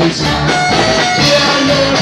Peb tias peb tus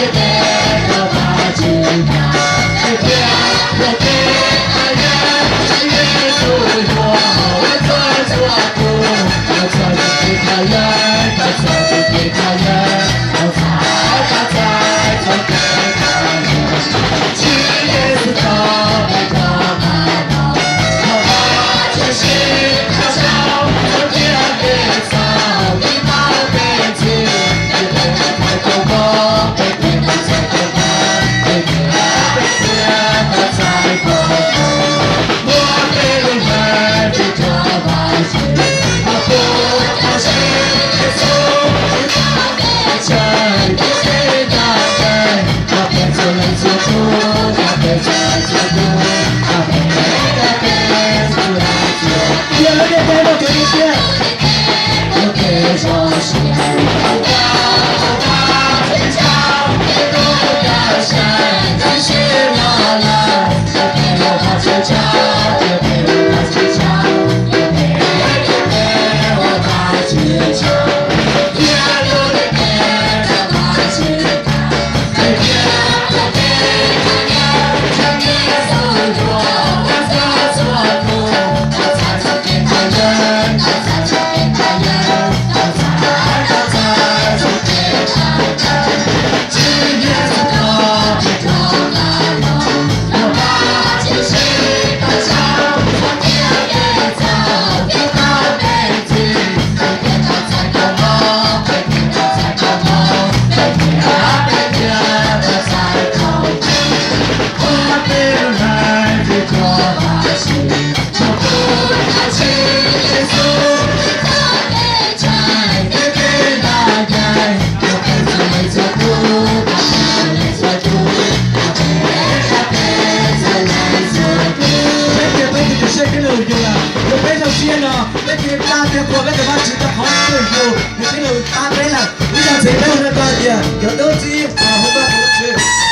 cwm seb keb lug yug lawm, yog peb zoo siab no peb cia li pab thiab qhuas peb tus Vajtswv rau qhov twb yug nws thiaj li pab peb lawm. Ib zaug ntxiv peb hu rau koj tias cov tub txib hu koj tus Vajtswv.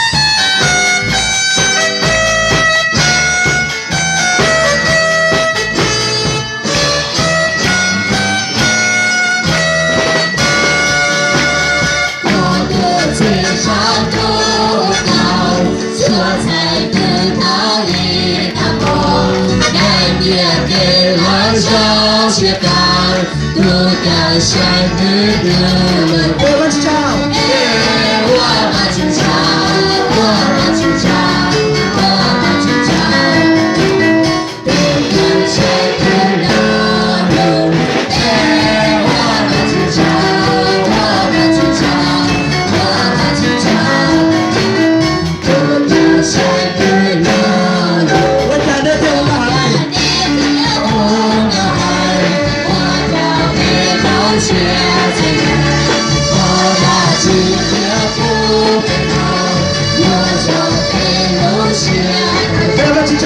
Peb pab tsis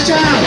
tsaug,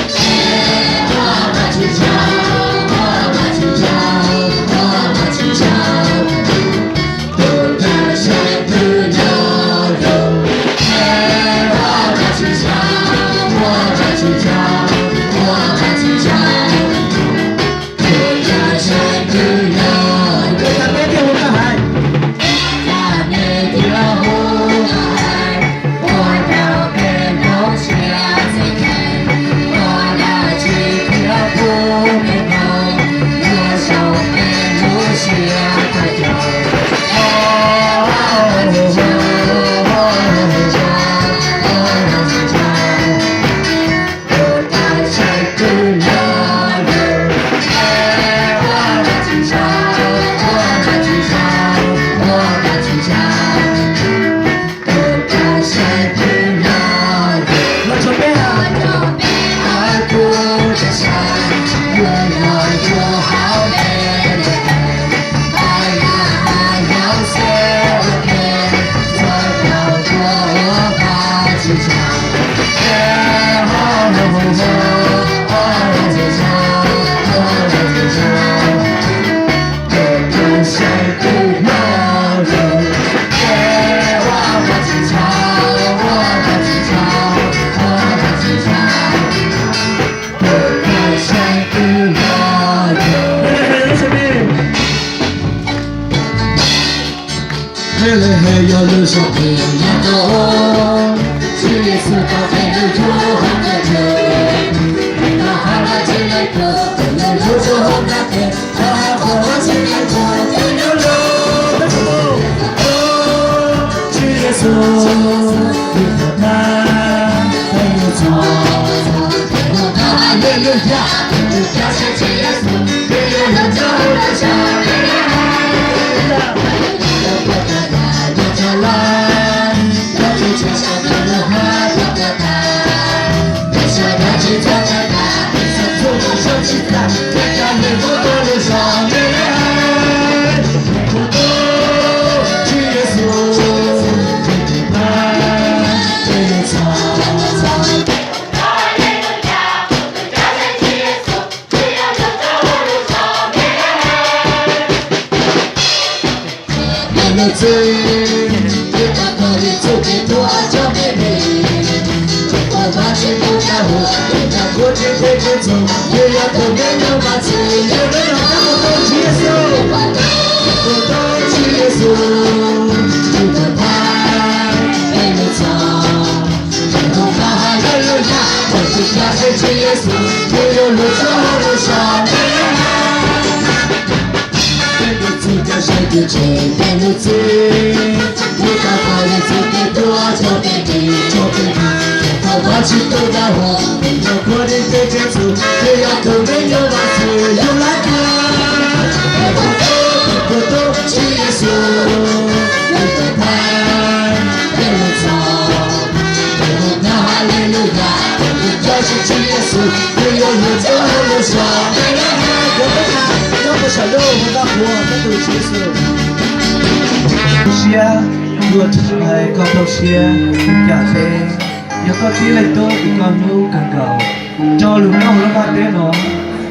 Siab, luag hais koj rau siab, ua cas peb, yog koj tib leeg tub kuv koj hlub kawg nkaus, rau lug nyob hauv lub ntiaj teb no,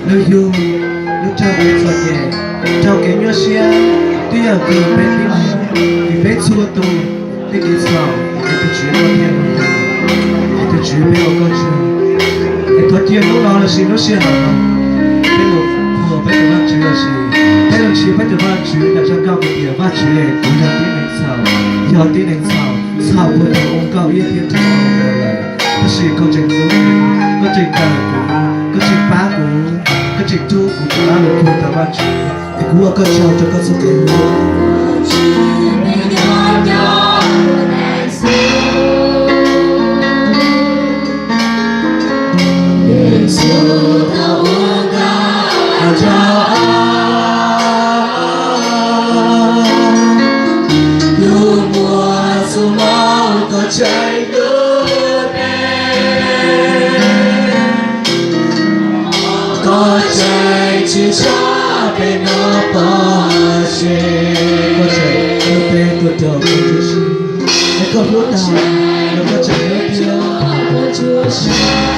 lug yug, lug raug kev txom nyem, raug kev nyuaj siab, twb yog vim peb tib leeg, vim peb txhua tus tej kev txhaum, es tus Tswv koj thiaj hlub peb, es tus Tswv peb ua koj tseg, es thov cia hnub no lossis lub sij hawm no, peb lug qhuas peb tus Vajtswv lossis peb lug ntsib peb tus Vajtswv nrog koj hais tias Vajtswv, kuv yog tib neeg txhaum, yog tib neeg txhaum, txhaum puag thaum ua nkauj ib thiab thaum ua laus lawm, tab sis koj tseem hlub kuv, koj tseem kawm kuv, koj tseem pab kuv, koj tseem rub kuv rov qab lug puag tau Vajtswv, es kuv ua koj tsaug rau koj txoj kev hlub. Koj tseem tsis tso peb no pov tseg, koj tseem hlub peb tuaj rau koj tib si, es koj hlub tag los koj tseem hlub thiab.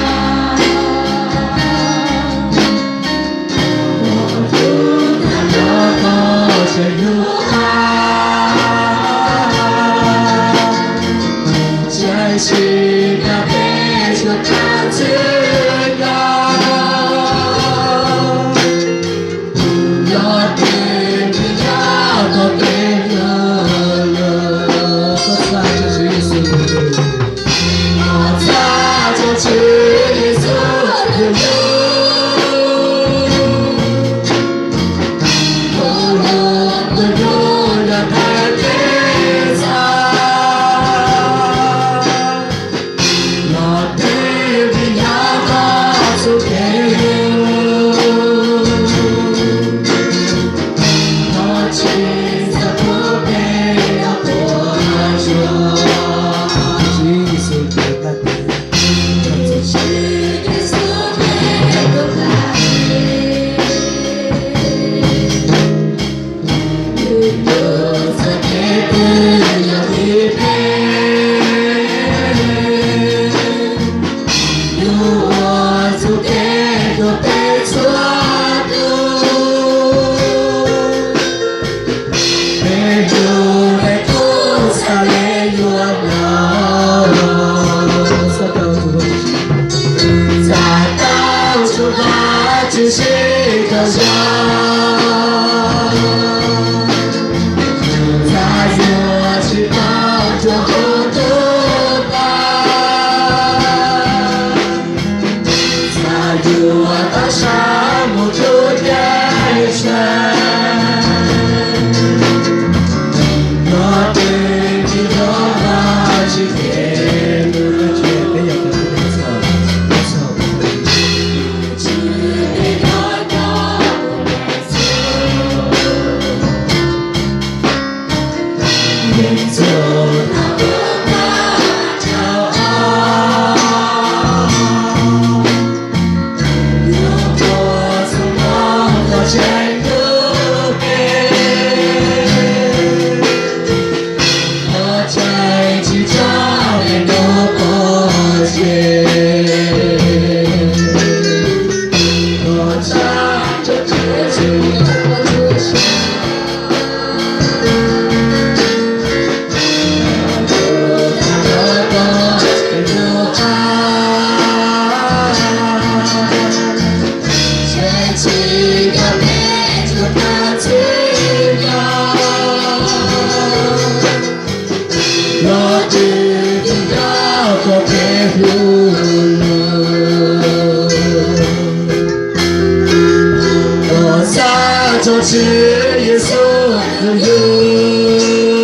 Thov Tswv Yexus kwv yug,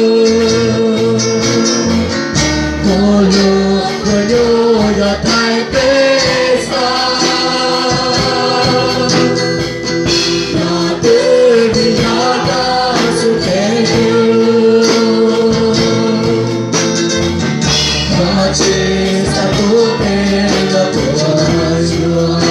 tus lug kuj yug yog thaij peb txoj. Nov twb vim yog tau xub peb yug, Vajtswv txhaj pub peb los tuaj yuav.